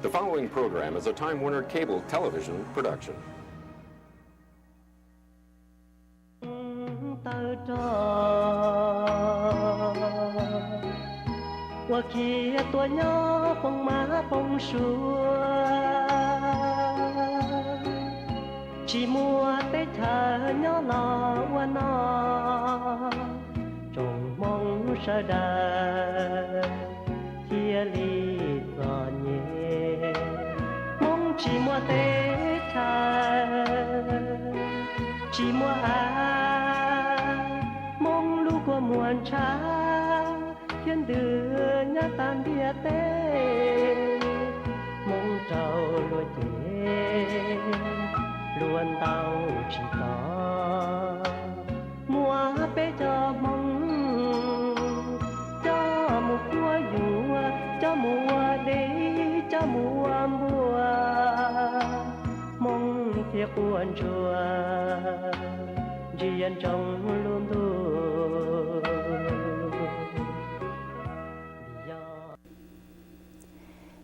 The following program is a Time Warner Cable Television production. Taw rog ua khiav tuaj nyob poob mab poob suav, tsis muaj teb chaws nyob los ua noj, tsoom Hmoob sawv daws thiaj li txom nyem. Hmoob tsis muaj teb chaws, tsis muaj av, Hmoob lub kua muag ntshav thiab ntws nyob tas ntiaj teb. Hmoob raug luag cem, luag ntaus tsis tau. Muaj peb cov Hmoob coj mus quab yuam, coj mus ua dej, coj mus ua npua, Hmoob thiaj quaj ntsuag ntsia ntsoov lub ntuj.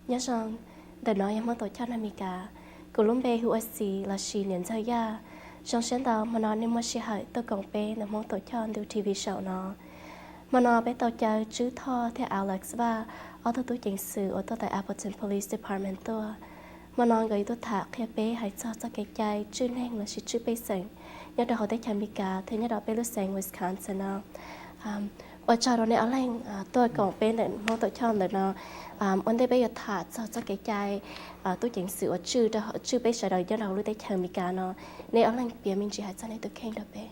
Nyob zoo, ntawm no yog Hmoob Tau Choj Nag Mes Kas. Kuv lub npe hu ua Xis lossis Niam Ntxawg Yaj. Zoo siab ntau hmo no nej muaj sij hawm tuaj koom peb ntawm Hmoob Tau Choj ntu T V saum no. Hmo no peb tau caw Tswb Thoj thiab Alex Vaj, ob tug tub ceev xwm uas tuaj tawm Appleton Police Department tuaj. Hmo no nkawd yuav tuaj tham qhia peb hais txog txoj kev cai tswj neeg lossis tswj pej xeem nyob rau hauv teb chaws Amelikas thiab nyob rau peb lub xeev Wisconsin no. Ua tsaug rau nej ob leeg tuaj koom peb ntawm Hmoob Tau Choj ntawm no. Ua ntej peb yuav tham txog txoj kev cai tub ceev xwm uas tswj rau, tswj peb sawv daws nyob rau hauv lub teb chaws Amelikas no, nej ob leeg piav me ntsis hais txog nej tus kheej rau peb.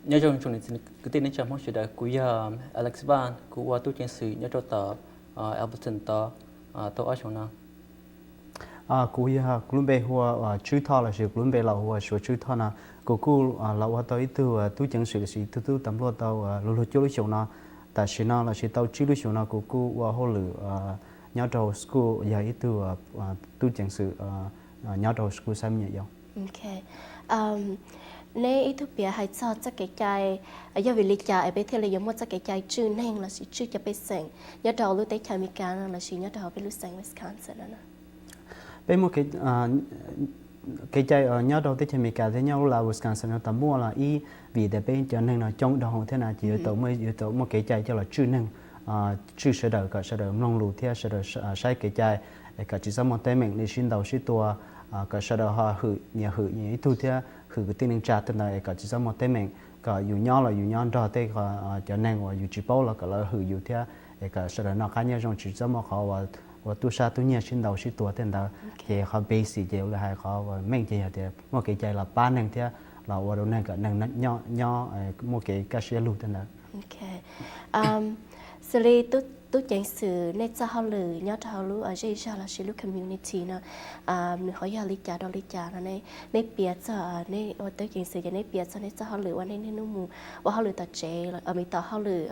Nyob zoo tsoom niam txiv kwv tij neej tsa Hmoob sawv daws, kuv yog Alex Vaj, kuv ua tub ceev xwm nyob rau tom Appleton tau ob xyoos no. Kuv yog, kuv lub npe hu ua Tswb Thoj lossis kuv lub npe laus hu ua Suav Tswb Thoj no. Kuv kuj los ua tau ib tug tub ceev xwm lossis ib tug tub tas npluaj tau luag luag cuaj lub xyoos no. Tam sim no lossis tau tsib lub xyoos no kuv kuj ua hauj lwm nyob rau school, yog ib tug tub ceev xwm nyob rau school xab me nyuam yaus. Neb ib tug piav hais txog txoj kev cai, yog vim li cas es peb thiaj li yuav muaj txoj kev cai tswj neeg lossis tswj cov pej xeem nyob rau lub teb chaws Amelikas no lossis nyob rau hauv peb lub xeev Wisconsin no? Peb muaj kev cai nyob rau teb chaws Amelikas thiab nyob lub lav Wisconsin no tau muaj los ib vim tias peb cov neeg no coob dhau thiab na, ces yuav tau muaj, yuav tau muaj kev cai coj los tswj neeg, tswj sawv daws kom sawv daws mloog lus thiab sawv daws saib kev cai, kom tsis txhob muaj teeb meem li sib ntaus sib tua, kom sawv daws ho hwm nyias hwm nyias ib tug thiab hwm kwv tij neej tsa tej ntawd es kom tsis txhob muaj teeb meem, kom yus nyob los yus nyob nrog tej cov neeg uas yus tsis paub los kom lawv hwm yus thiab es kom sawv daws noj qab nyob zoo tsis txhob muaj qhov uas tub sab tub nyiag sib ntaus sib tua tej ntawd. Ces qhov basic ces ua li hais qhov meej ces yog tias muaj kev cai los pab neeg thiab los ua rau neeg kom neeg nyob muaj kev kaj siab lug tej ntawd. Xws li tub ceev xwm nej txoj hauj lwm nyob rau hauv lub zej zog lossis lub community no, nws ho yog li cas rau li cas no, nej piav txog, nej ua tub ceev xwm ces nej piav txog nej txoj hauj lwm uas nej niaj hnub mus ua hauj lwm tom tsev, mus tom hauj lwm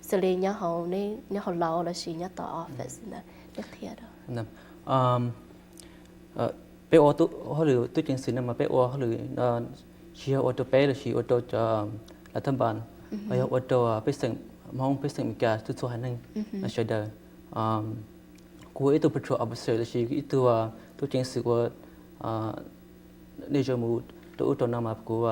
xws li nyob hauv, nyob hauv laus lossis nyob tom office ntawd, nej qhia rau. Peb ua hauj lwm tub ceev xwm no mas peb ua hauj lwm tsis yog ua rau peb lossis ua rau cov lav thab npas, ho yog ua rau pej xeem Hmoob pej xeem Amelikas txhua txhua haiv neeg sawv daws. Kuv ua ib tug patrol officer lossis ib tug tub ceev xwm ua nej zoo mus rau ub rau no mas kuv,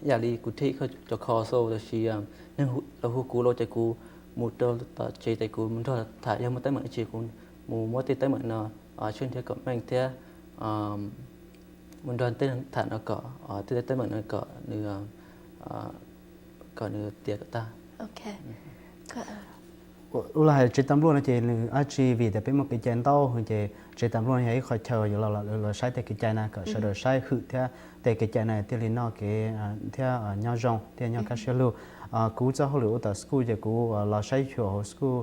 yam li kuv take cov call xwb lossis neeg los hu kuv los ces kuv mus rau tom tsev ces kuv mus nrog tham, yog muaj teeb meem tsis kuv mus muab tej teeb meem no tshaj thiab kom meej thiab mus nrog tej tham no kom tej teeb meem no kom nws, kom nws tiav kom tag. Ua li hais tsev tas npluaj no ces nws dab tsi vim tias peb muaj kev cai ntau ces tsev tas npluaj no yog ib qhov chaw yuav los saib tej kev cai na kom sawv daws saib hwm thiab tej kev cai na thiaj li noj kev thiab nyob zoo thiab nyob kaj siab lug. Kuv txoj hauj lwm ua tom school ces kuv los saib xyuas hauv school,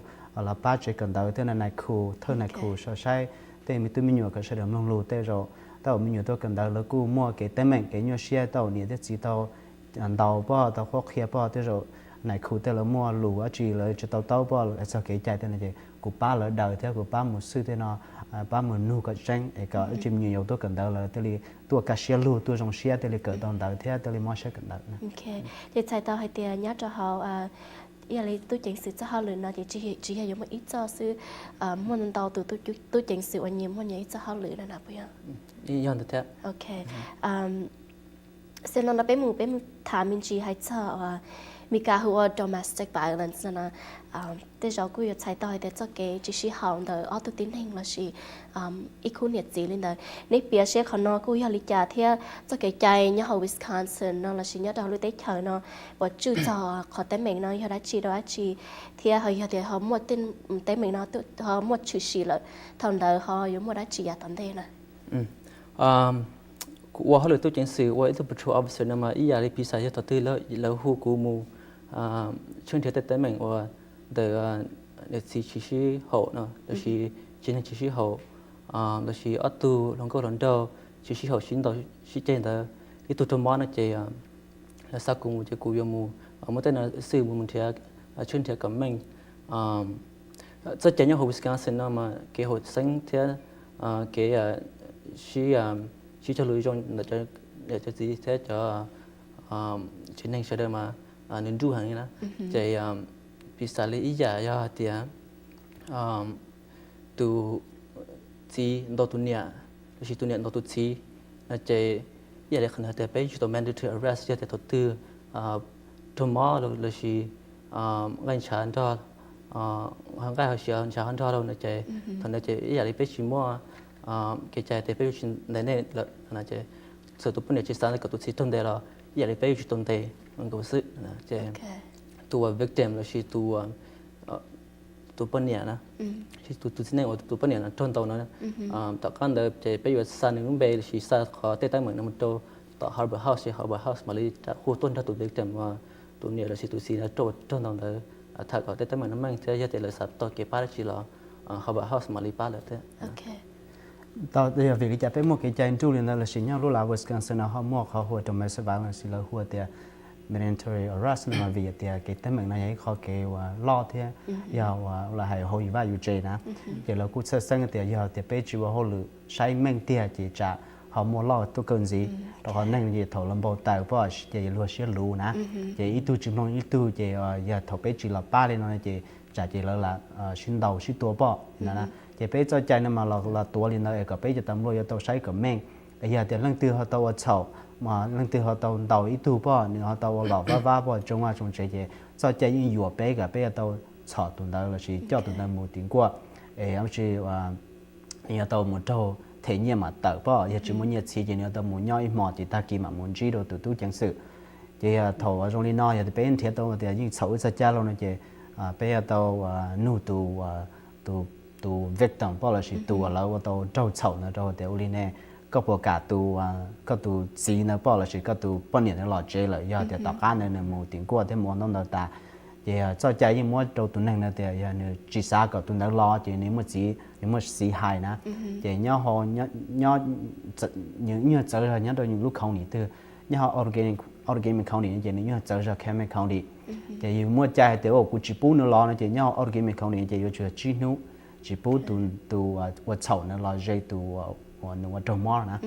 los pab tsev kawm ntawv thiab nais khu, thawj nais khu saib tej me tub me nyuam kom sawv daws mloog lus. Tej zaum tej zaum me nyuam tuaj kawm ntawv lawv kuj muaj kev teeb meem kev nyuaj siab, tej zaum niam thiab txiv tau ntaus poj, tau qhuab qhia poj, tej zaum nais khu tej lawv muaj lus dab tsi lawv tsis tau taub poj hais txog kev cai tej no ces kuv pab lawv daws thiab kuv pab mus xwb tej no, pab mus nug kom tseeb es kom ib tse me nyuam yaus tuaj kawm ntawv lawv thiaj li tuaj kaj siab lug, tuaj zoo siab thiaj li kawm tau ntawv thiab thiaj li mob siab kawm ntawv. Ces txhais tau hais tias nyob rau hauv Ib yam li tub ceev xwm txoj hauj lwm no ces tsis yog yuav muaj ib txoj xwb, muaj ntau tus tub ceev xwm uas nyias muaj nyias ib txoj hauj lwm no na puas yog? Yog ntawd thiab. Ok. Xwb no no peb mus peb mus tham me ntsis hais txog Meskas hu ua domestic violence no no. Tej zaum kuj yuav txhais tau hais tias txoj kev tsis sib haum ntawm ob tug tib neeg lossis ib khub niam txiv li ntawd. Neb piav seb qhov no kuj yog li cas thiab txoj kev cai nyob hauv Wisconsin no lossis nyob rau hauv lub teb chaws no uas tswj txog qhov teeb meem no yog dab tsi rau dab tsi, thiab ho yog tias ho muaj teeb meem no ho muaj tshwm sim lawm, thaum ntawd ho yuav muaj dab tsi yav tom ntej na? Kuv ua hauj lwm tub ceev xwm ua ib tug patrol officer no mas ib yam li piv xam yog thaum twg lawv hu kuv mus tshawb nrhiav tej teeb meem uas ntawm niam txiv tsis sib haum no lossis tsev neeg tsis sib haum, lossis ob tug hluas nkauj hluas nraug tsis sib haum sib ntaus sib ceg ntawd, ib tug raug mob no ces lawv xa kuv mus ces kuv yuav mus muab tej no xwb mus nrhiav, tshawb nrhiav kom meej. Txoj cai nyob hauv Wisconsin no mas kev haum xeeb thiab kev sib, sib cog lus zoo ntawm cov txiv thiab cov tsev neeg sawv daws mas nws nruj heev li na. Ces piv xam li ib yam yog hais tias tus txiv ntaus tus niam lossis tus niam ntaus tus txiv no ces ib yam li qhov no tias peb yuav tsum tau mandatory arrest yog tias thaum twg raug mob lossis nqaij ntshav nrog, nqaij ho siav ntshav ho nrog lawm no ces thaum ntawd ces ib yam li peb tsis muaj kev cai tias peb yuav tsis ntaus nej lawm no ces txawm tus poj niam tsis xav kom tus txiv raug ntes los ib yam li peb yuav tsum tau ntes nkaus xwb. Ces tus uas victim lossis tus poj niam na, tus txiv neej uas tus poj niam no raug ntaus no, tom qab ntawd ces peb yuav xa nws lub npe lossis xa qhov tej teeb meem no mus rau tom Harbor House ces Harbor House mam li rov qab tuaj nrog tus victim, tus niam lossis tus txiv no raug ntaus ntawd tham kom tej teeb meem no meej thiab yog tias lawv xav tau kev pab dab tsi los Harbor House mam li pab lawv thiab. Yog vim li cas peb muaj kev cai nruj li ntawd lossis nyob lub lav Wisconsin no ho muaj qhov hu ua domestic violence lossis lawv hu tias mandatory arrest no mas vim tias kev teeb meem no yog ib qho kev uas loj thiab yog uas lawv hais hold yus vaj yus tsev na. Ces lawv kuj txhawj xeeb tias yog tias peb tsis ua hauj lwm saib meej tiag ces tsam ho muaj loj tuaj kawg ntxiv, rau qhov neeg ces thaum lawv npau taws pom ces luag siab luv na, ces ib tug tsis mloog ib tug ces yog thaum peb tsis los pab li no ces tsam ces lawv sib ntaus sib tua pom no. Ces peb txoj cai no mas los tuav li ntawd es kom peb cov tas npluaj yuav tau saib kom meej. Yog tias leej twg ho tau ua txhaum, leej twg ho tau ntaus ib tug pom, nws ho tau ua lom vab vab pom tsoo vaj tsoo tsev ces txoj cai yeej yuam peb kom peb yuav tau txhom tus ntawd lossis coj tus ntawd mus tim nkuaj es nws yuav tau mus raug them nyiaj mam tawm pom, yog tsis muaj nyiaj txhiv ces nws yuav tau mus nyob ib hmo ces tag kis mam mus ntsib rau tus tub ceev xwm. Ces yog thaum zoo li no yog tias peb nrhiav tau tias yeej txhaum ib txoj cai lauj no ces peb yuav tau nug tus, tus victim pom lossis tus uas lawv ua tau raug txhaum ntawd rau tias ua li ne, koj puas kam tus, koj tus txiv ntawd pom lossis koj tus poj niam ntawd los tsev lawm, yog tias tom qab ntawd nws mus tim nkuaj thiab mus ua ntaub ntawv tas ces txoj cai yeej muab rau tus neeg ntawd tias yog nws tsis xav kom tus ntawd los ces nws muaj txiv, nws muaj txiv hais na. Ces nyob, nws nyuag txawv zog nyob rau lub county twg, nyob hauv Allegheny County ces nws nyuag txawv zog Cameron County. Ces yus muaj cai hais tias kuv tsis pub nws los no ces nyob hauv Allegheny County ces yuav tsum yog tsib hnub tsis pub tus, tus ua txhaum ntawd los ze tus uas nws ua raug mob na.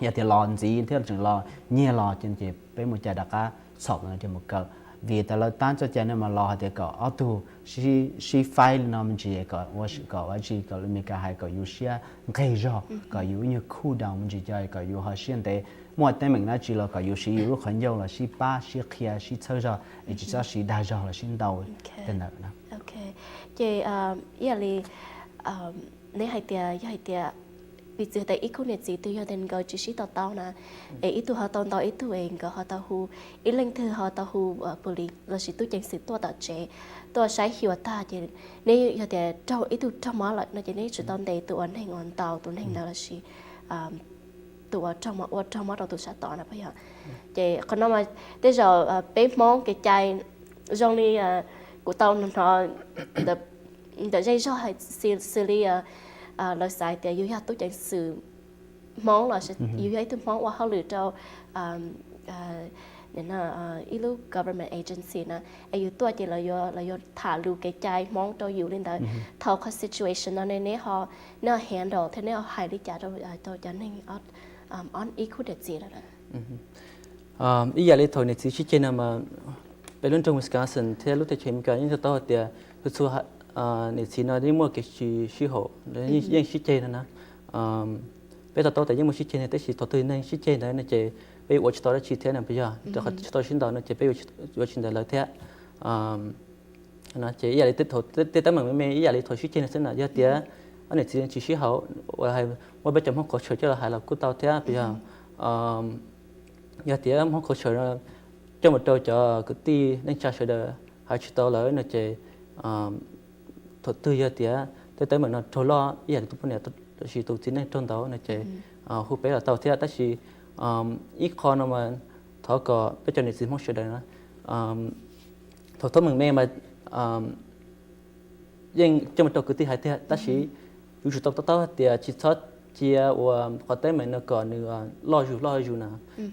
Yog tias los ntxiv thiab tseem los nyiag los ces peb muaj cai rov qab txhom mus kaw. Vim tas lawv tab txoj cai no mas los hais tias kom ob tug sib faib li no me ntsis kom ua, kom ua tsi, kom lus Meskas hais kom yus siab nqig zog, kom yus ib nyuag cool down me ntsis co kom yus ho siab ntev, muaj teeb meem dab tsi los kom yus siv yus lub qhov ncauj los sib pab sib qhia sib txhawb zog es tsis txhob siv dag zog los sib ntaus tej ntawd. Ces ib yam li neb hais tias yog hais tias piv txwv tias ib khub niam txiv twg yog tias nkawd tsis sib to taub na, es ib tug ho tau ntaus ib tug es nkawd ho tau hu, ib leej twg ho tau hu police lossis tub ceev xwm tuaj tom tsev tuaj saib xyuas tag ces neb yog tias raug ib tug raug mob lawm no ces neb yuav tsum tau ntes tus uas neeg uas ntaus tus neeg ntawd lossis tus uas raug mob, ua raug mob rau tus sab tod na puas yog? Ces qhov no mas tej zaum peb Hmoob kev cai zoo li kuv tau hnov ntawm zej zog hais xws li lawv xav tias yus yog tub ceev xwm Hmoob los yus yog ib tug Hmoob ua hauj lwm rau ib lub government agency na, es yus tuaj ces lawv yuav tham lus kev cai Hmoob rau yus li ntawd. Thaum qhov situation no ne neb ho, neb ho handle thiab neb ho hais li cas rau cov neeg, ib khub niam txiv no? Ib yam li thaum niam txiv sib ceg no mas Peb lub nroog Wisconsin thiab lub teb chaws Amelikas yeej to taub hais tias txhua txhua niam txiv no yeej muaj kev tsis sib haum, yeej sib ceg no na. Peb to taub tias yeej muaj sib ceg no, tab sis thaum twg neeg sib ceg ntawd no ces peb yuav ua tsis tau dab tsi thiab no puas yog? Rau qhov tsis tau sib ntaus no ces peb yuav ua tsis ntawd lawv thiab. Ces ib yam li thaum tej teeb meem me me ib yam li thaum sib ceg no xwb na, yog tias ob niam txiv tsis sib haum, uas hais muab peb cov Hmoob culture coj los hais los kuj tau thiab puas yog? Yog tias Hmoob culture no coj mus rau cov kwv tij neej tsa sawv daws hais tsis tau lawm no ces thaum twg yog tias tej teeb meem no raug loj ib yam li tus poj niam los sis tus txiv neej raug ntaus no ces hu peb los tau thiab. Tab sis ib qho no mas thov kom peb cov niam txiv Hmoob sawv daws no, thaum teeb meem me mas yeej coj mus rau kwv tij hais tiag, tab sis yuav tsum tau to taub hais tias tsis txhob cia uas qhov teeb meem no kom nws loj zuj zus loj zuj zus na.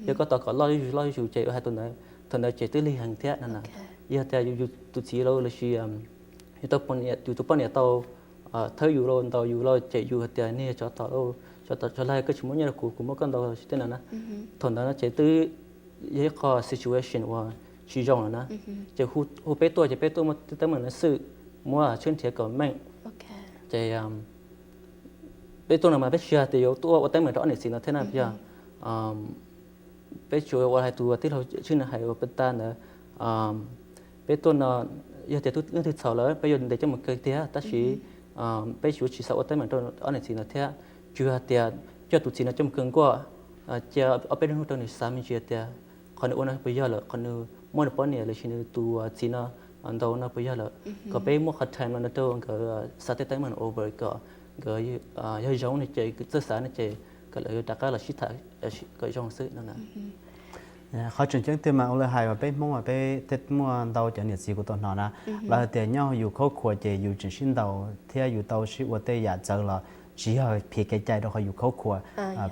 Yog koj tos kom loj zuj zus loj zuj zus ces hais thaum ntawd ces twb lig heev thiab no na. Yog tias yus tus txiv los sis yus tus poj niam tau thawb yus los ntaus yus los cem yus hais tias nej yog tsov tom, tsov tom tsov laig, koj tsis muaj nyiaj rau kuv, kuv muab koj ntaus los sis tej no na, thaum ntawd no ces twb yog ib qho situation uas tsis zoo lawm na. Ces hu peb tuaj ces peb tuaj muaj teeb meem no xwb, muab tshawb nrhiav kom meej. Ces peb tuaj no mas peb tsis yog tias yuav tuaj ua teeb meem rau ob niam txiv no thiab na, yog peb tsuas ua hais tus tij laug Tswb no hais ua peb tag ntawd. Peb tuaj no yog tias leej twg txhaum lawm peb yuav ntes coj mus kaw tiag, tab sis peb yuav tsis xav ua teeb meem rau ob niam txiv no thiab. Tsuas yog tias coj tus txiv no coj mus kaw nkuaj, cia ob peb hnub rau nws xav me ntsis tias qhov nws ua no puas yog lawm, qhov nws muab nws poj niam los sis nws tus txiv no ntaus no puas yog lawm, kom peb muab qhov time no rau nkawd xav tej teeb meem over kom nkawd yog zoo no ces txawj xav no ces kom lawv rov qab los sib tham kom zoo xwb no na. Qhov tseem ceeb tiag mas ua li hais uas peb Hmoob uas peb tej muaj ntau cov niam txiv kuv tau hnov na, lawv hais tias nyob yus khaub khuas ces yus tseem sib ntaus thiab yus tau sib ua tej yam txawv los tsis yog phiv kev cai rau qhov yus khaub khuas.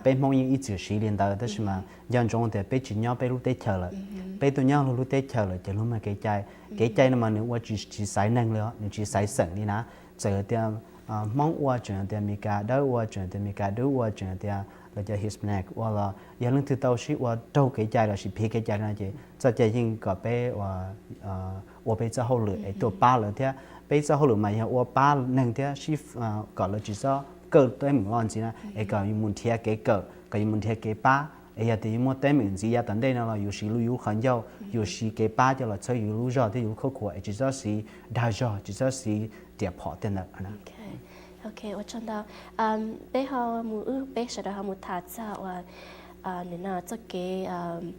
Peb Hmoob yeej ib txwm siv li ntawd tab sis mas nco ntsoov tias peb tsis nyob peb lub teb chaws lawm. Peb tuaj nyob luag lub teb chaws lawm ces luag muaj kev cai. Kev cai no mas nws ua tsis, tsis xaiv neeg li os, nws tsis xaiv xeem li na. Txawm tias Hmoob ua, tseem tias Meskas dawb ua, tseem tias Meskas dub ua, tseem tias lawv cov Hispanic ua los yog leej twg tau sib ua raug kev cai los sis phiv kev cai no ces txoj cai yeej kom peb ua peb txoj hauj lwm es tuaj pab lawv thiab. Peb txoj hauj lwm mas yog ua pab neeg thiab sib, kom lawv tsis txhob kawj teeb meem loj ntxiv na, es kom yus mus nrhiav kev kawm, kom yus mus nrhiav kev pab. Es yog tias yus muaj teeb meem ntxiv yav tom ntej no los yus siv lub, yus lub qhov ncauj, yus siv kev pab coj los txhawb yus lub zog thiab yus lub khaub khuas es tsis txhob siv dag zog, tsis txhob siv riam phom tej ntawd na. Ok, ua tsaug ntau. Peb ho mus, wb peb sawv daws ho mus tham txog uas nws no txoj kev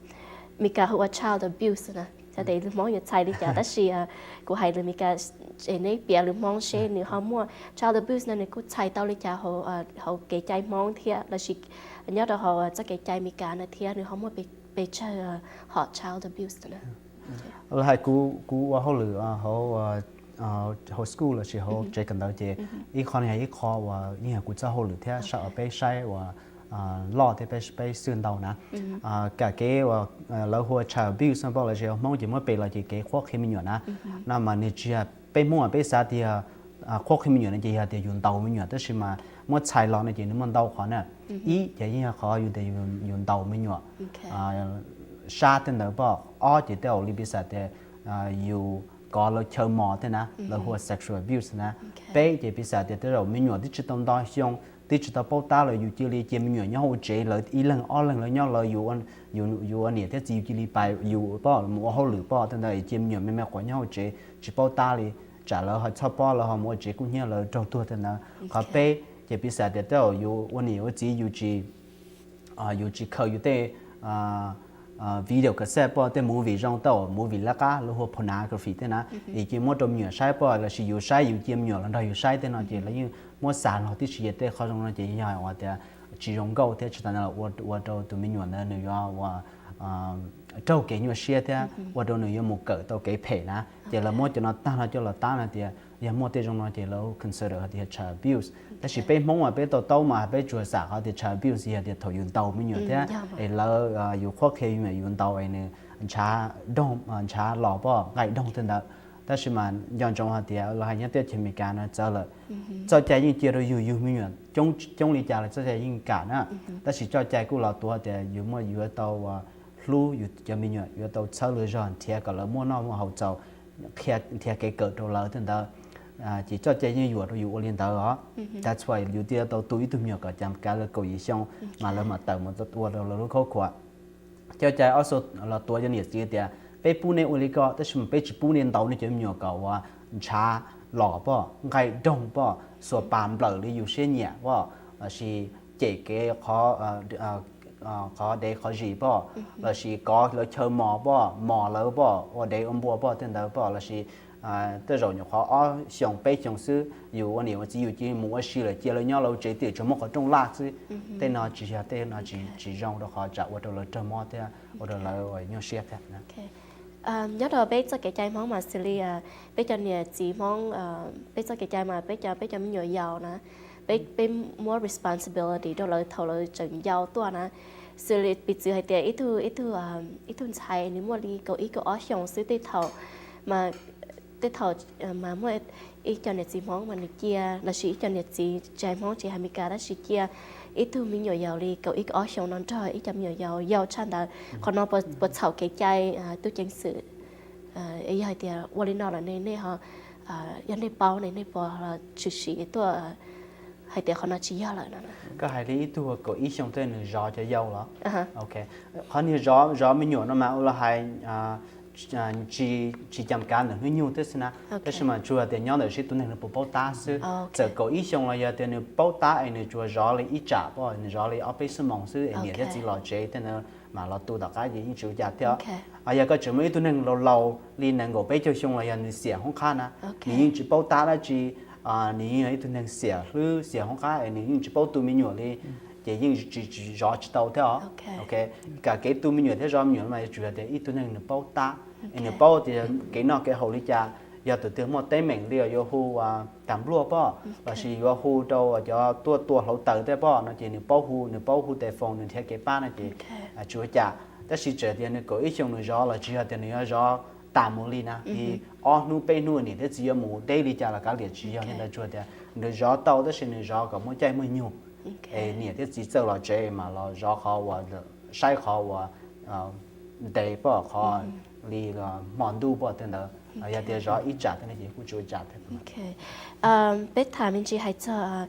Meskas hu ua child abuse na. Txhais tes lus Hmoob yuav txhais li cas tab sis kuv hais lus Meskas es neb piav lus Hmoob seb nws ho muaj child abuse no nws kuj txhais tau li cas hauv kev cai Hmoob thiab lossis nyob rau hauv txoj kev cai Meskas no thiab nws ho muaj pes tsawg hom child abuse no. Lawv hais kuv, kuv ua hauj lwm hauv, hauv school lossis hauv tsev kawm ntawv ces ib qho no yog ib qho uas yeej yog kuv txoj hauj lwm thiab sab uas peb saib uas loj thiab peb xwb ntau na. Kam kev uas lawv hu ua child abuse no pom lossis hauv Hmoob ces muab pes los ces kev qhuab qhia me nyuam na. No mas nws tsis yog peb Hmoob mas peb xav tias qhuab qhia me nyuam no ces yog tias yus ntaus me nyuam, tab sis mas muab txhais los no ces nws muaj ntau qhov na. Ib ces yeej yog qhov yus tias yus ntaus me nyuam sab tej ntawd pom. Ob ces tej zaum li piv xam tias yus kov lawv chaw mos tej na, lawv hu ua sexual abuse na. Peb ces piv xam tias tej zaum me nyuam twb tsis tau nto xyoo, twb tsis tau paub tab los yus cia li cia me nyuam nyob hauv tsev, lawv ib leeg ob leeg lawv nyob lawv, yus ua niam thiab txiv yus cia li pais yus pom mus ua hauj lwm pom tej ntawd cia me nyuam me me quav nyob hauv tsev tsis paub tab li, tsam lawv ho txhob pob lawv ho mus ua tsev kub hnyiab lawv raug tuag tej ntawd. Qhov peb ces piv xam tias tej zaum yus ua niam ua txiv yus tsis yus tsis khaws yus tej video cassette pom tej movie zoo, tej movie laj qab lawv hu ua pornography tej na, es cia muab rau me nyuam saib pom lossis yus saib yus cia me nyuam los nrog yus saib tej no ces lawv yeej muab xa los tib si. Tej qhov zoo no ces yog uas tias tsis zoo nkauj thiab tsis tas ntawd los ua rau tus me nyuam ntawd nws yuav ua raug kev nyuaj siab thiab ua rau nws yuav mus kawm tau kev phem na. Ces lawv muab cov no tag no coj los tab no tias yog muaj tej zoo no ces lawv consider hais tias child abuse. Tab sis peb Hmoob mas peb to taub mas peb tsuas xam qhov tias child abuse yog tias thaum yus ntaus me nyuam thiab es lawv yus qhuab qhia me nyuam yus ntaus es nws ntshav doog ntshav los pom nqaij doog tej ntawd. Tab sis mas nco ntsoov hais tias lawv hais nyob teb chaws Amelikas no txawv lawm, txoj cai yeej cia rau yus yug me nyuam coob li cas los txoj cai yeej kam na. Tab sis txoj cai kuj los tuav tias yus muaj yuav tau ua hlub yus cov me nyuam yuav tau txhawb lawv zog, nrhiav kom lawv muaj noj muaj haus txaus, nrhiav kev kawm rau lawv tej ntawd. Ces txoj cai yeej yuam rau yus ua li ntawd os. That's why yus thiaj tau tu ib tug me nyuam kom cam kav li kaum yim xyoo, mas lawv mam tawm mus ua rau lawv lub khaub khuam. Cov cai also los tuav cov niam txiv tias peb pub nej ua li ko tab sis mas peb tsis pub nej ntaus nej cov me nyuam kom ua ntshav los pom, nqaij doog pom, xuas pas nplawm li yus siab nyiam pom, lossis cem kev qhov dev qhov zis pom, lossis kov lawv chaw mos pom, mos lawv pom, ua dev ua npua pom tej ntawd pom, lossis tej zaum nyuam qhuav ob xyoos peb xyoos xwb yus ua niam ua txiv yus cia mus ua si lawm, cia lawv nyob lawv tsev tiam tsuas muaj qhov rooj laj xwb. Tej no tsis yog, tej no tsis zoo rau qhov tsam ua rau lawv raug mob thiab ua rau lawv nyuaj siab thiab. Nyob rau peb txoj kev cai Hmoob mas xws li peb cov niam txiv Hmoob, peb txoj kev cai mas peb cov, peb cov me nyuam yaus na, peb, peb muab responsibility rau lawv thaum lawv tseem yau tuaj na. Xws li piv txwv hais tias ib tug, ib tug, ib tug ntxhais nws muaj li kaum ib kaum ob xyoos xwb tej thaum, mas tej thaum mas muaj ib co niam txiv Hmoob mas nws cia, lossis ib co niam txiv tsis hais Hmoob tsis hais Meskas tab sis cia ib tug me nyuam yaus li kaum ib kaum ob xyoos no nrog ib co me nyuam yaus yau tshaj ntawd. Qhov no puas txhaum kev cai tub ceev xwm? Yog hais tias ua li no lawm ne nej ho, yog nej paub ne nej puas tshwm sim tuaj hais tias qhov no tsis yog lawm no? Koj hais li ib tug kaum ib xyoo tej nws zov cov yau los? Ok, qhov niag zov, zov me nyuam no mas ua los hais tsis cam kav ntawm hnub nyoog thiab xwb na. Tab sis mas tsuas tias nyob ntawm sib tus neeg nws puas paub tab xwb. Txawm kaum ib xyoo los yog tias nws paub tab es nws tsuas zov li ib tsam pom, nws zov li ob peb xuab moos xwb es niam thiab txiv los tsev tej ntawd mam los tu tom qab ces yeej tsis ua cas thiab. Yog koj tseem muaj ib tug neeg laus laus li nees nkaum peb caug xyoo los yog nws xiam hoob qab na, nws yeej tsis paub tab dab tsi, nws yeej yog ib tug neeg xiam hlwb xiam hoob qab es nws yeej tsis paub tu me nyuam li, ces yeej tsis, tsis zov tsis tau thiab os. Ok, kam kev tu me nyuam thiab zov me nyuam mas yuav tsum yog tias ib tug neeg nws paub tab, es nws paub tias kev noj kev haus li cas, yog tus twg muaj teeb meem li yuav hu tag npluaj pom, lossis yuav hu rau cov tuaj tua hluav taws tej pom no ces nws paub hu, nws paub hu tes foos, nws nrhiav kev pab no ces tsis ua cas. Tab sis txawm tias nws kaum ib xyoos nws zov los tsis yog tias nws yuav zov tas mus li na, li ob hnub peb hnub niam thiab txiv yuav mus deb li cas los kav liam, tsis yog li ntawd, tsuas tias nws zov tau tab sis nws zov kom muaj caij muaj nyoog es niam thiab txiv txawj los tsev mas los zov qhov uas, saib qhov uas ntev pom, qhov li hmo ntuj pom tej ntawd, yog tias zov ib tsam tej no ces kuj tsis ua cas thiab. Peb tham me ntsis hais txog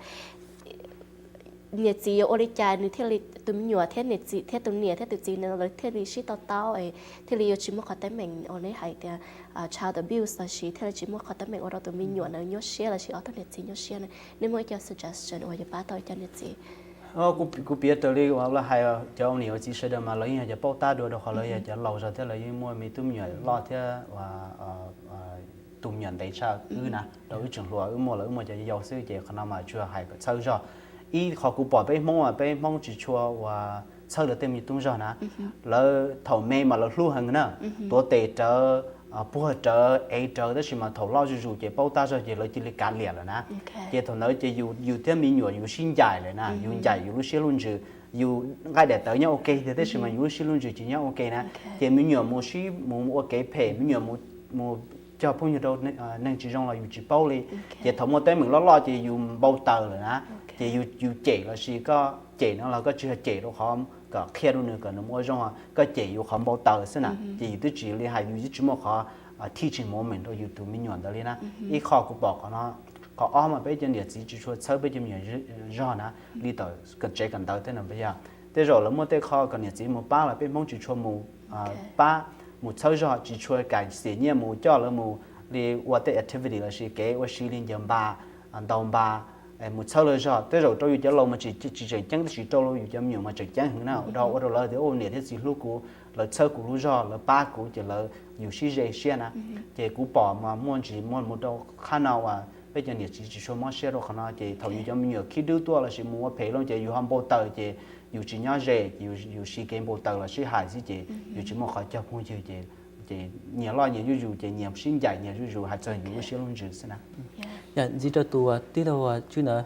niam txiv yuav ua li cas nws thiaj li, tus me nyuam thiab niam txiv thiab tus niam thiab tus txiv no lawv thiaj li sib to taub es thiaj li yuav tsis muaj qhov teeb meem uas nej hais tias child abuse lossis thiaj li tsis muaj qhov teeb meem ua rau tus me nyuam ntawd nyuaj siab lossis ob tug niam txiv nyuaj siab na. Nej muaj ib co suggestion uas yuav pab tau ib co niam txiv? Kuv piav raws li uas lawv hais, cov niam ua txiv sawv daws mas lawv yeej yog cov paub tab dua rau qhov lawv yog cov laus zog thiab lawv yeej muaj me tub me nyuam loj thiab tus me nyuam ntev tshaj wb na, rau wb tseem hluas wb muaj los wb muaj cov yau xwb ces qhov no mas tsuas hais kom txhawb zog. Ib qhov kuv pom peb Hmoob, peb Hmoob tsis tshua uas txhawb lawv tej me tub zog na. Lawv thaum me mas lawv hlub heev na, tuav tes rawv, puag rawv, ev rawv, tab sis mas thaum loj zuj zus ces paub tab zog ces lawv cia li kav liam lawm na. Ces thaum ntawd ces yus thiab me nyuam yus sib ncaim lawm na, yus ncaim yus lub siab lub ntsws, yus nqaij daim tawv nyob ua ke tiag tab sis mas yus lub siab lub ntsws tsis nyob ua ke na. Ces me nyuam mus sib mus ua kev phem, me nyuam mus cog phooj ywg rau neeg tsis zoo los yus tsis paub li. Ces thaum muaj teeb meem loj loj ces yus npau taws lawm na. Ces yus cem lossis koj cem no los koj tsis yog cem rau qhov kom qhia rau nws kom nws mus ua zoo, koj cem yus qhov npau taws xwb na. Ces yus twb tsis li hais, yus twb tsis muaj qhov teaching moment rau yus tus me nyuam ntawd li na. Ib qho kuv pom qhov no. Qhov ob mas peb cov niam txiv tsis tshua txhawb peb cov me nyuam zog na, li tom tsev kawm ntawv tej no yog tej zaum lawv muaj tej qho kom niam txiv mus pab los peb Hmoob tsis tshua mus pab, mus txhawb zog, tsis tshua kam xiam nyiaj mus coj lawv mus li ua tej activity lossis kev ua si li ncaws npas, ntaus npas, mus txhawb lawv zog. Tej zaum rau yus cov laus mas tsis tseem ceeb tab sis rau yus cov me nyuam mas tseem ceeb heev na, ua rau lawv tias niam thiab txiv hlub kuv, lawv txhawb kuv lub zog, lawv pab kuv ces lawv, yus sib ze siab na. Ces kuv pom mas muaj ntsis muaj mus rau qhab no uas peb cov niam txiv tsis tshua mob siab rau qhov no ces thaum yus cov me nyuam khib dub tuaj lossis mus ua phem lawm ces yus ho npau taws ces yus tsis nyob ze, yus siv kev npau taws los sib hais xwb ces yus tsis muaj qhov cog phooj ywg ces, ces nyias loj nyias zuj zus ces nyias sib ncaim nyias zuj zus hais txog yus lub siab lub ntsws xwb na. Ntxiv rau tus tij laug Tswb ntawd,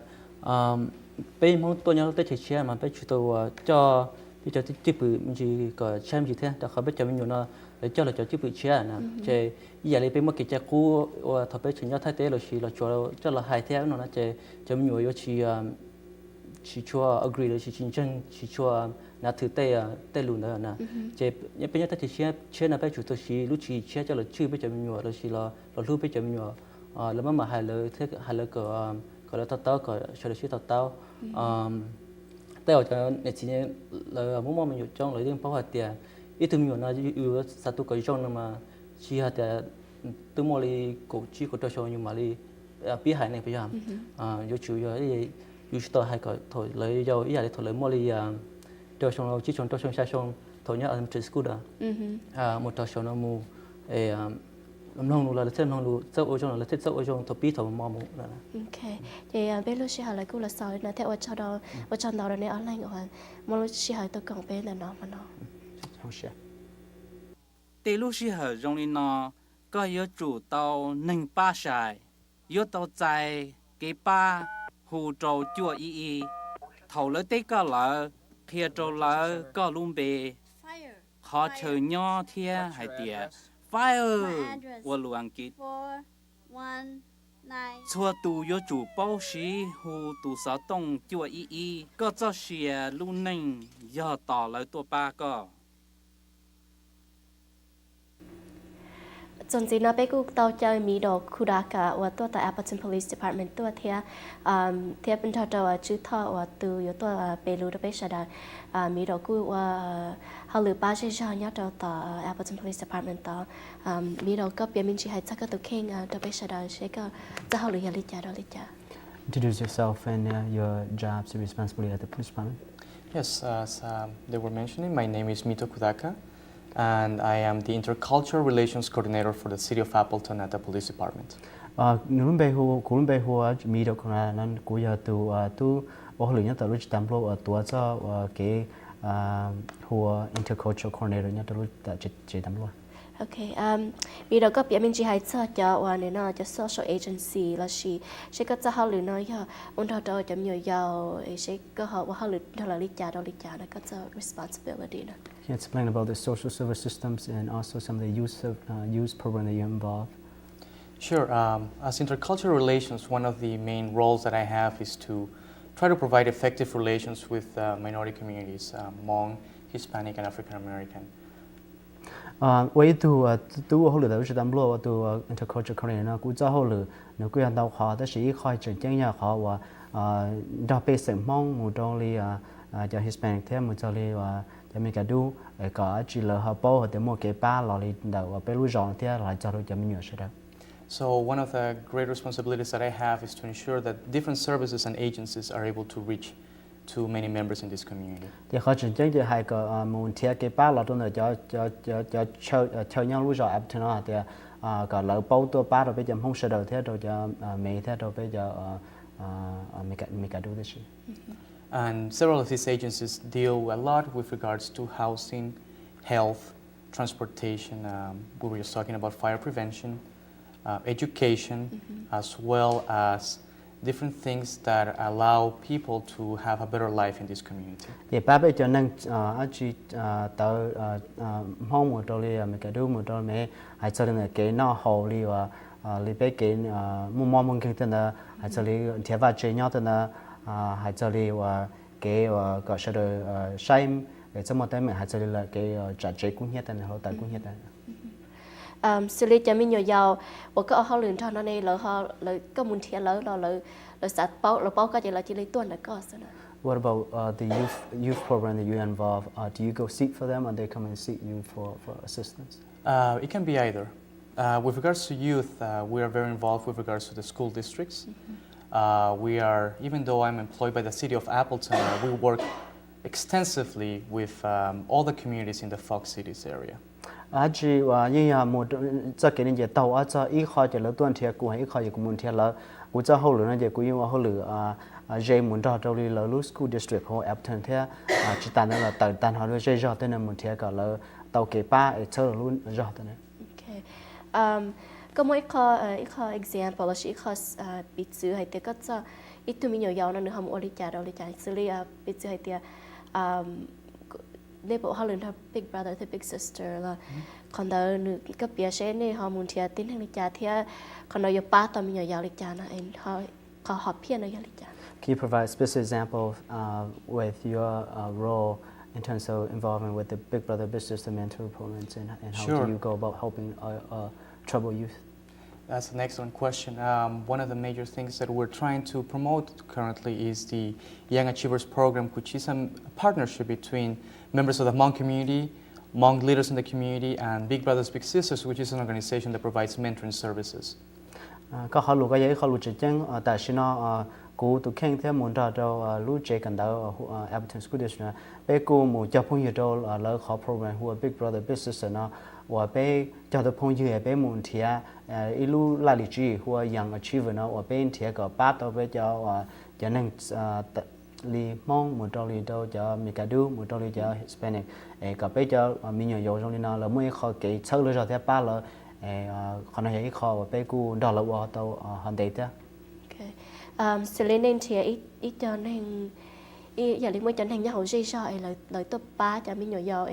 peb Hmoob tuaj nyob lub teb chaws tshiab mas peb tsis tau coj peb cov cwj pwm me ntsis kom tshiab me ntsis thiab rau qhov peb cov me nyuam no lawv coj lawv cov cwj pwm tshiab na. Ces ib yam li peb muaj kev cai qub uas thaum peb tseem nyob Thaib teb lossis Los Tsuas coj los hais thiab no na ces cov me nyuam yuav tsis tsis tshua agree los sis tsis ntseeg, tsis tshua nav thwm tej tej lus ntawd na. Ces peb nyob tag kis tshiab no peb tsum tau siv lub tswv yim tshiab coj los tswj peb cov me nyuam los sis los hlub peb cov me nyuam. Lawv maj mam hais lawv thiab hais lawv kom, kom lawv to taub, kom sawv daws sib to taub. Tej uas cov niam txiv lawv muaj muaj me nyuam coob lawv yeej paub hais tias ib tug me nyuam no yus xav tu kom zoo no mas tsis yog tias twb muaj li kaum tsib kaum rau xyoo yus mam li pib hais ne puas yog? Yuav tsum yog yus tsis tau hais kom thaum lawv yau ib yam li thaum lawv muaj li rau xyoo, tsib xyoo, rau xyoo, xya xyoo, thaum nyob elementary school mus rau xyoo no mus mloog lus los lawv thiaj mloog lus, txawj ua zoo los lawv thiaj txawj ua zoo thaum pib thaum mos mus. Ces peb lub sij hawm lawv kuj los xaus li no thiab ua tsaug ntau rau nej ob leeg uas muaj lub sij hawm tuaj koom peb ntawm no hmo no. Tej lub sij hawm zoo li no, koj yuav tsum tau neeg pab sai, yuav tau txais kev pab hu rau cuaj ib ib. Thaum lawv teb koj lawm, qhia rau lawv koj lub npe, qhov chaw nyob thiab hais tias fire ua lus Askiv. Txhua tus yuav tsum paub siv hu tus xov tooj cuaj ib ib. Koj txoj sia lub neej yog tos lawv tuaj pab koj. Txuas ntxiv no peb kuj tau caw Mido Kudaka uas tuaj tom Appleton Police Department tuaj thiab, thiab nrog rau Tswb Thoj uas tus yuav tuaj pe lus rau peb sawv daws. Mido kuj ua hauj lwm pab zej zog nyob rau tom Appleton Police Department tod. Mido, koj piav me ntsis hais txog koj tus kheej rau peb sawv daws seb koj txoj hauj lwm yog li cas rau li cas. Introduce yourself and uh, your jobs and responsibility at the police department. Yes, as um, they were mentioning, my name is Mito Kudaka, and I am the Intercultural Relations Coordinator for the City of Appleton at the Police Department. Nws lub npe hu, kuv lub npe hu ua Mido Kudaka no, kuv yog tus tub ua hauj lwm nyob tom lub tsev tag npluaj uas tuav txoj uas kev hu ua Intercultural Coordinator nyob rau lub tsev tag npluaj. Mido, koj piav me ntsis hais txog cov uas nim no cov social agency los sis seb koj txoj hauj lwm no yog ua nrog rau cov me nyuam yaus, seb koj ho ua hauj lwm nrog lawv li cas rau li cas no, koj txoj responsibility no. Can you explain about the social service systems and also some of the youth, uh, youth program that you involve? Sure. Um, as intercultural relations, one of the main roles that I have is to try to provide effective relations with uh, minority communities, um, Hmong, Hispanic, and African American. Ua ib tug tub ua hauj lwm tom lub tsev tag npluaj ua tus intercultural coordinator no, kuv txoj hauj lwm nws kuj yog ntau qhov, tab sis ib qho tseem ceeb yog qhov uas nrog pej xeem Hmoob mus rau li cov Hispanic thiab mus txog li cov Meskas dub, kom dab tsi lawv ho paub hais tias muaj kev pab los li ntawm uas peb lub zos thiab los txog rau cov me nyuam sawv daws. So one of the great responsibilities that I have is to ensure that different services and agencies are able to reach to many members in this community. Ces qhov tseem ceeb ces hais kom mus nrhiav kev pab los rau ntawm cov chaw nyob lub zos Appleton no hais tias kom lawv paub tuaj pab rau peb cov Hmoob sawv daws thiab rau cov me thiab rau peb cov Meskas dub tib si. And several of these agencies deal a lot with regards to housing, health, transportation, um, we were just talking about fire prevention, uh, education, as well as different things that allow people to have a better life in this community. Ces pab peb cov neeg dab tsi tawv Hmoob mus rau li Meskas dub mus rau me, hais txog li ntawm kev noj haus li uas li peb kev muaj mob muaj nkeeg tej ntawd, hais txog li nrhiav vaj tse nyob tej ntawd, hais txog li uas kev uas kom sawv daws saib txhob muaj teeb meem, hais txog li lawm kev tsam tsev kub hnyiab tej ntawd, hluav taws kub hnyiab tej ntawd. Xws li cov me nyuam yaus uas koj ua hauj lwm nrog no ne, lawv, koj mus nrhiav lawv los lawv xav paub, lawv paub koj ces lawv cia li tuaj ntawm koj xwb na. What about uh, the youth youth program that you involve? Uh, do you go seek for them, or they come and seek you for for assistance? Uh, it can be either. Uh, with regards to youth, uh, we are very involved with regards to the school districts. Uh, we are, even though I'm employed by the city of Appleton, uh, we work extensively with um, all the communities in the Fox Cities area. Dab tsi uas yeej yog mus txoj kev ne ces taug ob txoj, ib qho ces lawv tuaj nrhiav kuv, ib qho ces kuv mus nrhiav lawv. Kuv txoj hauj lwm no ces kuv yeej ua hauj lwm ze mus nrog rau li lawv lub school district hauv Appleton thiab tsis tas ntawd los tawm tag nrho rau zej zog tej no mus nrhiav kom lawv tau kev pab es txhawb rau lub zog tej no. Koj muaj ib qho, ib qho example lossis ib qho piv txwv hais tias koj txoj, ib tug me nyuam yaus no nws ho mus ua li cas rau li cas, xws li piv txwv hais tias nej puas ua hauj lwm nrog big brother thiab big sister los qhov ntawd nws, koj piav seb nej ho mus nrhiav tib neeg li cas thiab qhov ntawd yuav pab tau me nyuam yaus li cas no, qhov hom phiaj no yog li cas? Can you provide a specific example uh, with your uh, role in terms of involving with the Big Brother Big Sister mentor programs and, and how do Sure. you go about helping uh, uh, troubled youth? That's an excellent question. Um, one of the major things that we're trying to promote currently is the Young Achievers Program, which is a partnership between members of the Hmong community, Hmong leaders in the community, and Big Brothers Big Sisters, which is an organization that provides mentoring services. Koj qhov lus koj yog ib qhov lus tseem ceeb. Tam sim no kuv tus kheej thiab mus nrog rau lub tsev kawm ntawv Appleton School District no, peb kuj mus cog phooj ywg rau lawv qhov program hu ua Big Brother Big Sister no, uas peb cog tus phooj ywg peb mus nrhiav ib lub laj lim tswv yim hu ua Young Achiever no uas peb nrhiav kom pab tau peb cov, cov neeg li Hmoob mus rau li rau cov Meskas Dub mus rau li cov Hispanic, es kom peb cov me nyuam yaus zoo li no lawv muaj ib qho kev txhawb lawv zog thiab pab lawv. Qhov no yog ib qho uas peb kuj nrog lawv ua tau ho ntev thiab. Xws li nej nrhiav ib co neeg, yam li muaj cov neeg nyob hauv zej zog es lawv tuaj pab cov me nyuam yaus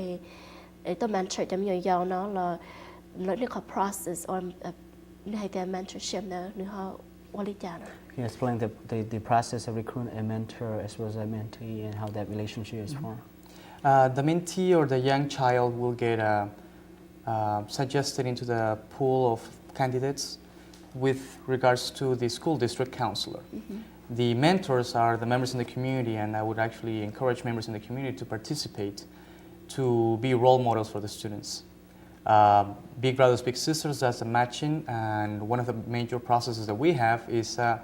es tuaj mentor cov me nyuam yaus no los lawv nej qhov process nej hais tias mentorship ntawd nws ho ua li cas no? Can you explain the, the, the process of recruiting a mentor as well as a mentee and how that relationship is formed? Uh, the mentee or the young child will get uh, uh, suggested into the pool of candidates with regards to the school district counselor. The mentors are the members in the community, and I would actually encourage members in the community to participate to be role models for the students. Uh, Big Brothers Big Sisters does the matching, and one of the major processes that we have is uh,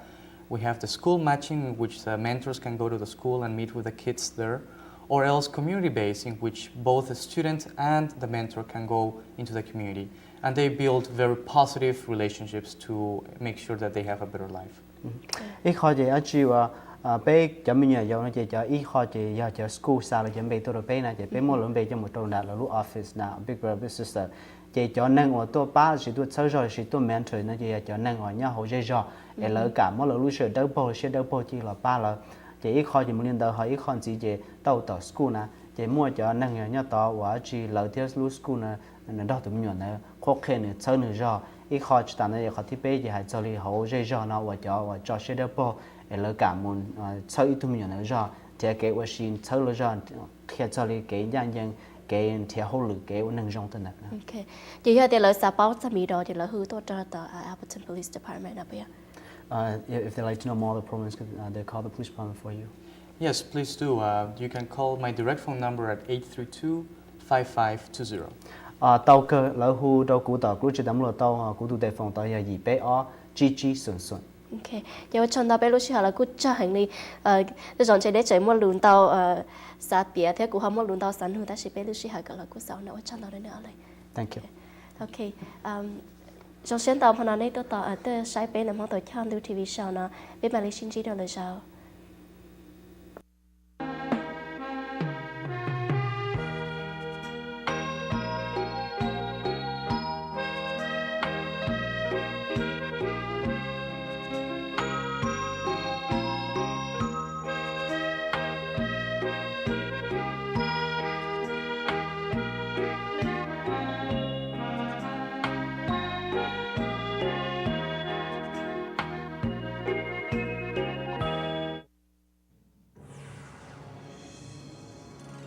we have the school matching, in which the mentors can go to the school and meet with the kids there, or else community based, in which both the student and the mentor can go into the community, and they build very positive relationships to make sure that they have a better life. Ib qho ces dab tsi uas peb cov me nyuam yaus no ces cov ib qho ces yog cov school xa lawv cov npe tuaj rau peb na ces peb muab lawv npe coj mus rau nram lawv lub office na Big Brother Big Sister. Ces cov neeg uas tuaj pab sis tuaj txhawb zog sis tuaj mentor no ces yog cov neeg uas nyob hauv zej zog es lawv kam muab lawv lub sij hawm dawb paug siab dawb paug cia los pab lawv. Ces ib qho ces mus li ntawd ho ib qho ntxiv ces tau tom school na ces muaj cov neeg nyob tod uas dab tsi lawv thiab lub school na nws nrog tus me nyuam ntawd qhuab qhia nws txhawb nws zog. Ib qho tsis tas ntawd qhov thib peb ces hais txog li hauv zej zog no uas cov uas tso siab dawb paug es lawv kam mus txhawb ib tug me nyuam ntawd zog nrhiav kev ua si txhawb lawv zog qhia txog li kev ncaj ncees kev nrhiav hauj lwm kev ua neeg zoo tej ntawd. Ces yog tias lawv xav paub txog me do ces lawv hu tuaj rau tom Appleton Police Department no puas yog? Uh, if they like to know more of the programs, could uh, they call the police department for you? Yes, please do. Uh, you can call my direct phone number at eight three two, five five two zero. Tau kawg lawv hu rau kuv tom kuv lub tsev tas muaj lus tau kuv tus tes foom tod yog yim peb ob tsib tsib xoom xoom. Ces ua tsaug ntau peb lub sij hawm los kuj tsawg heev li. Tej zaum ntshe deb tseem muaj lus ntau xav piav thiab kuv ho muaj lus ntau xav nug tab sis peb lub sij hawm kom los kuj xaus no ua tsaug ntau li na. Thank you. Ok. Zoo siab ntau hmo no nej tuaj tos tuaj saib peb ntawm Hmoob Tau Choj ntu T V show no, peb mam li sib ntsib dua lwm zaus.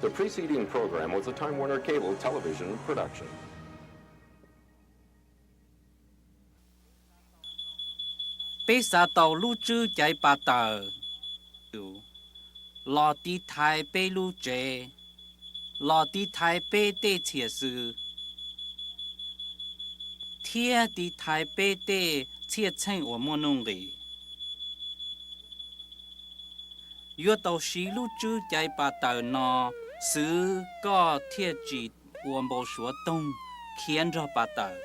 The preceding program was a Time Warner Cable Television production. Peb xav tau lub tswb caiv pas tawm los tiv thaiv peb lub tsev, los tiv thaiv peb tej txhiam xws, thiab tiv thaiv peb tej txhiaj txheej uas muaj nuj nqis. Yuav tau siv lub tswb caiv pas tawm no xwv koj thiaj tsis ua npau suav toog khiav nrog pas tawm.